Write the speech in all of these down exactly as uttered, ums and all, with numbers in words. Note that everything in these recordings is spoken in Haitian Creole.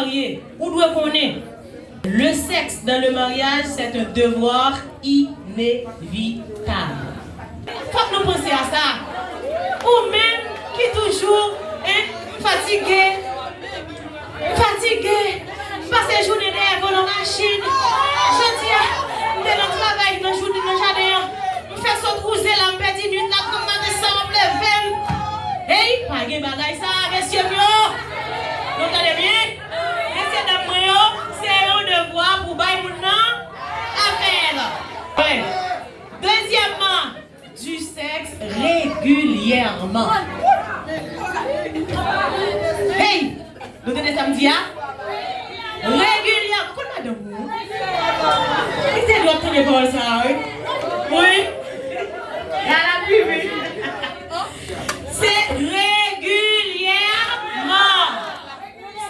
marye, ou dwe konnen. Le sexe dans le mariage, c'est un devoir inévitable. Fòk nou panse a sa. Ou menm ki toujou, en, m fatige. M fatige. M pase jounen dèyè volan machin. Jodi a, m te nan travay, nan jounen, nan jaden an. M fè sot wouze la, m pèdi nwit la, pou m maten sa ap leve m. Hey, pa gen bagay sa, mesye m yo. Nou tande byen? Mesye dam mwen yo, se yon devwa pou bay moun nan afè l. Dezyèmman, du sexe régulièrement. Hey! Nou tande sa m di a? Regilyè. Kote madanm ou? Li te dwe ap tande pawòl sa a, wi. Wi. La, l ap viv, wi. Se regilyèman.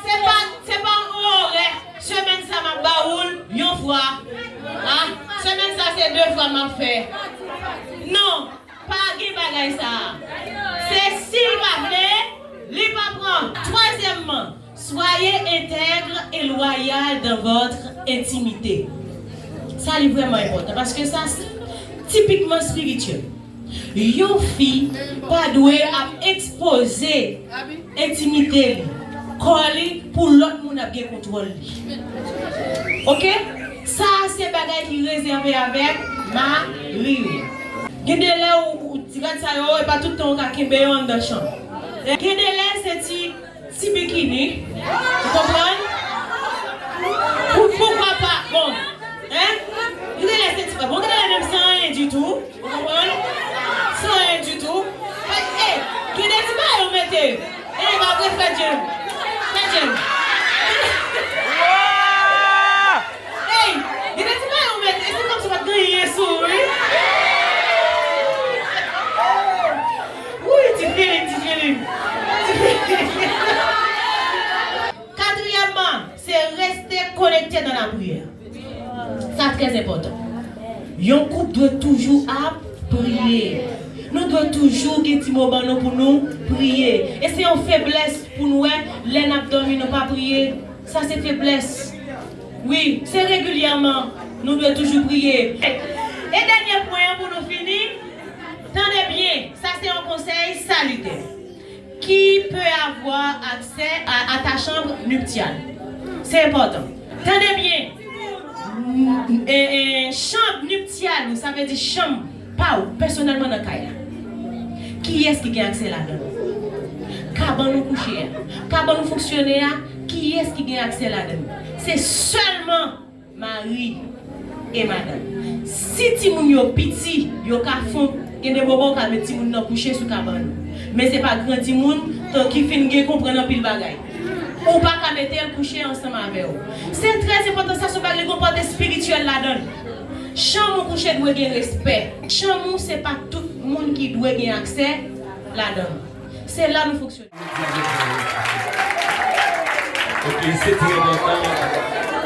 Se pa, se pa yon orè. Semèn sa, m ap ba ou l yon fwa. A, semèn sa, se de fwa m ap fè. Non. Pa gen bagay sa a. Se si l pa vle, li pa pran. Twazyèmman, soyez intègre et loyal dans votre intimité. Sa li vrèman enpòtan paske sa s-, tipikman espirityèl. Yon fi pa dwe ap ekspoze entimite li, kò li, pou lòt moun ap gen kontwòl li. Oke? Sa a se bagay ki rezève avèk mari yo. Gen de lè ou, ou ti gad sa yo, e pa tout tan ou ka kenbe yo anndan chanm. Gen de lè se ti, ti bikini. Ou konprann? Pou, poukwa pa? Bon. Hein? Gen de lè se ti, bon, gen de lè menm san anyen ditou. Ou konprann? San anyen ditou. Ey, gen de ti bagay yo mete. Ey, pa vre, frè Jem. Frè Jem. Ey, gen de ti bagay yo mete. Se kòmsi pa t gen anyen sou ou, wi. Wi, ti feeling, ti feeling. Ti feeling. Katriyèmman, se reste connecté dans la prière. Sa trè enpòtan. Yon koup dwe toujou ap priye. Nou dwe toujou gen ti moman nou pou nou priye. E se yon feblès pou nou wè, lè n ap dòmi, nou pa priye. Sa se feblès. Wi, se regilyèman nou dwe toujou priye. E dènye pwen an pou nou fini, tande byen, sa se yon konsèy salitè. Qui peut avoir accès à, à ta chambre nuptiale? Se enpòtan. Tande byen. E, e, chanm niptyal ou, sa vle di chanm pa ou, pèsonèlman nan kay la. Kiyès ki gen aksè ladan l? Kabann ou kouche a, kabann ou fonksyone a, kiyès ki gen aksè ladan l? Se sèlman mari e madanm. Si timoun yo piti, yo ka fon, gen de moman ou ka met timoun nan kouche sou kabann ou. Men se pa gran timoun, tan ki fin gen konprann anpil bagay. Ou pa ka mete l kouche ansanm avè w. Se trè enpòtan, sa se yon bagay ki gen yon pati espirityèl ladan l. Chanm ou kouche dwe gen respè. Chanm ou se pa tout moun ki dwe gen aksè ladan l. Se la nou fonksyone. Ok, se trè enpòtan.